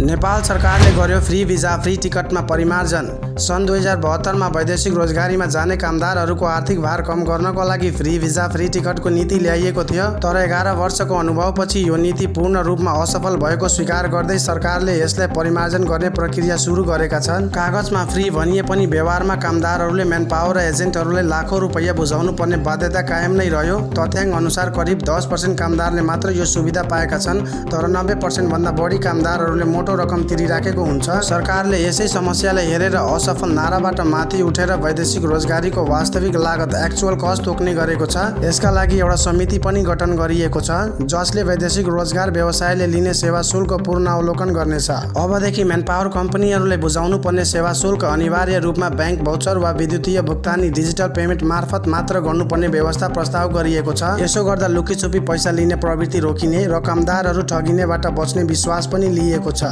नेपाल सरकारले गर्यो free visa free टिकटमा परिमार्जन। सन् 2072मा वैदेशिक रोजगारीमा जाने कामदारहरूको आर्थिक भार कम गर्नको लागि फ्री भिजा फ्री टिकटको नीति ल्याइएको थियो। तर 11 वर्षको अनुभवपछि यो नीति पूर्ण रूपमा असफल भएको स्वीकार गर्दै सरकारले यसलाई परिमार्जन गर्ने प्रक्रिया सुरु गरेका छन्। कागजमा फ्री भनिए पनि व्यवहारमा कामदारहरूले म्यानपावर र एजेन्टहरूलाई लाखौं रुपैयाँ बुझाउनु पर्ने बाध्यता कायम नै रह्यो। तथ्याङ्क अनुसार करिब 10% कामदारले मात्र यो सुविधा पाएका छन्, तर 90% भन्दा बढी कामदारहरूले मोटो रकम तिरिराखेको हुन्छ। सरकारले यसै समस्यालाई हेरेर असफल नाराबाट माथि उठेर वैदेशिक रोजगारीको वास्तविक लागत एक्चुअल कस्ट तोक्ने गरेको छ। यसका लागि एउटा समिति पनि गठन गरिएको छ, जसले वैदेशिक रोजगार व्यवसायले लिने सेवा शुल्क पुनरावलोकन गर्नेछ। अबदेखि म्यानपावर कम्पनीहरूले बुझाउनु पर्ने सेवा शुल्क अनिवार्य रूपमा बैंक भाउचर वा विद्युतीय भुक्तानी डिजिटल पेमेन्ट मार्फत मात्र गर्नुपर्ने व्यवस्था प्रस्ताव गरिएको छ। यसो गर्दा लुकीछुपी पैसा लिने प्रवृत्ति रोकिने र कामदारहरू ठगिनेबाट बच्ने विश्वास पनि लिएको छ।